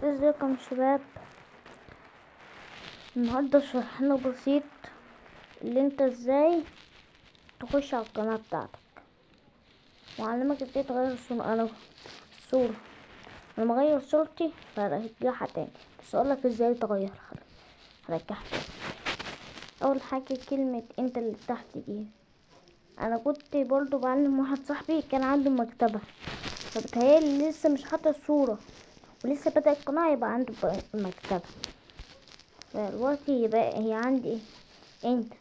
ازيكم شباب؟ النهارده شرحنا بسيط اللي انت ازاي تخش على القناة بتاعتك، وأعلمك ازاي تغير الصورة. انا الصورة انا بغير صورتي فرجعها تاني، بس اقولك ازاي تغيرها. هرجعها تاني. اول حاجة كلمة انت اللي تحت دي، انا كنت برضو بعلم واحد صاحبي كان عنده مكتبة، فبتهيألي لسه مش حاطط الصورة ولسه بدأ القناة، يبقى عنده مكتبة. فدلوقتي يبقى هي عندي ايه؟ انت.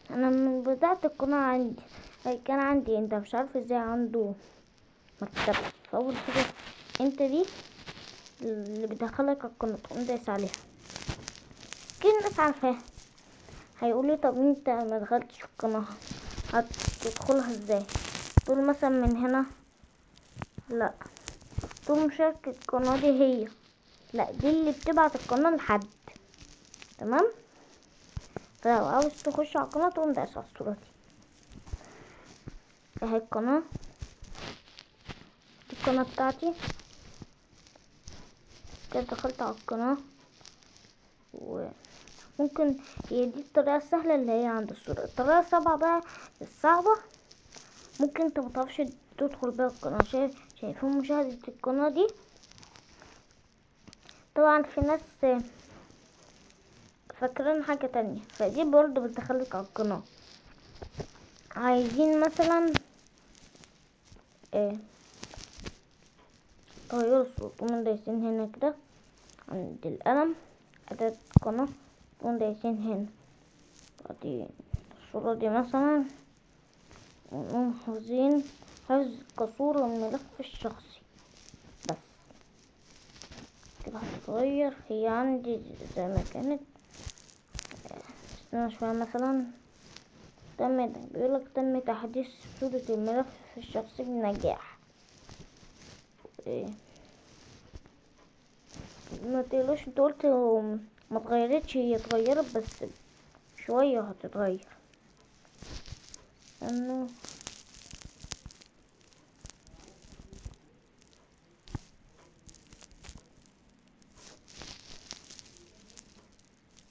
انا من بدأت القناة عندي كان عندي انت، مش عارفه ازاي عنده مكتبة. فاول حاجة انت دي اللي بتدخلك القناة، تقوم دايس عليها. كل الناس عارفاها، هيقولي طب انت ما دخلتش القناة هتدخلها ازاي؟ تقول مثلا من هنا، لا تقول مشاركة القناة دي هي، لا دي اللي بتبعت القناة لحد، تمام؟ فلو عاوز تخش على القناة تقوم دايس على الصورة دي. اهي القناة، دي القناة بتاعتي كده. دخلت على القناة، وممكن هي دي الطريقة السهلة اللي هي عند الصورة. الطريقة الصعبة بقى، الصعبة ممكن انت متعرفش تدخل بيها القناة. شايفين مشاهدة القناة دي؟ طبعا في ناس فاكرين حاجة تانية، فدي برضو بتدخلك على القناة. عايزين مثلا ايه؟ تغير الصوت، تقوم دايسين هنا كده عند القلم أداة القناة، تقوم دايسين هنا بعدين الصورة دي مثلا، ونقوم حافظين حفظ كصورة الملف الشخصي بس كده. هتتغير هي عندي زي ما كانت. استنى شوية، مثلا تم، بيقولك تم تحديث صورة الملف الشخصي بنجاح. إيه؟ ما تقولوش انت قلت ما اتغيرتش، هي اتغيرت بس شوية هتتغير. انه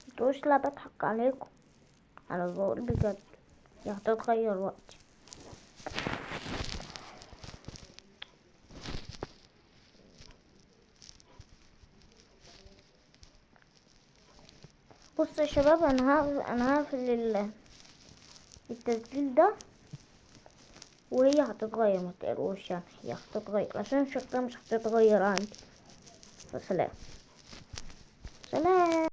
متقولوش لا بضحك عليكم، انا بقول بجد هي هتتغير وقتي. بصوا يا شباب، انا هقفل التسجيل ده وهي هتتغير، ما تقلقوش، هي هتتغير عشان شكلها مش هتتغير عندي. فسلام سلام.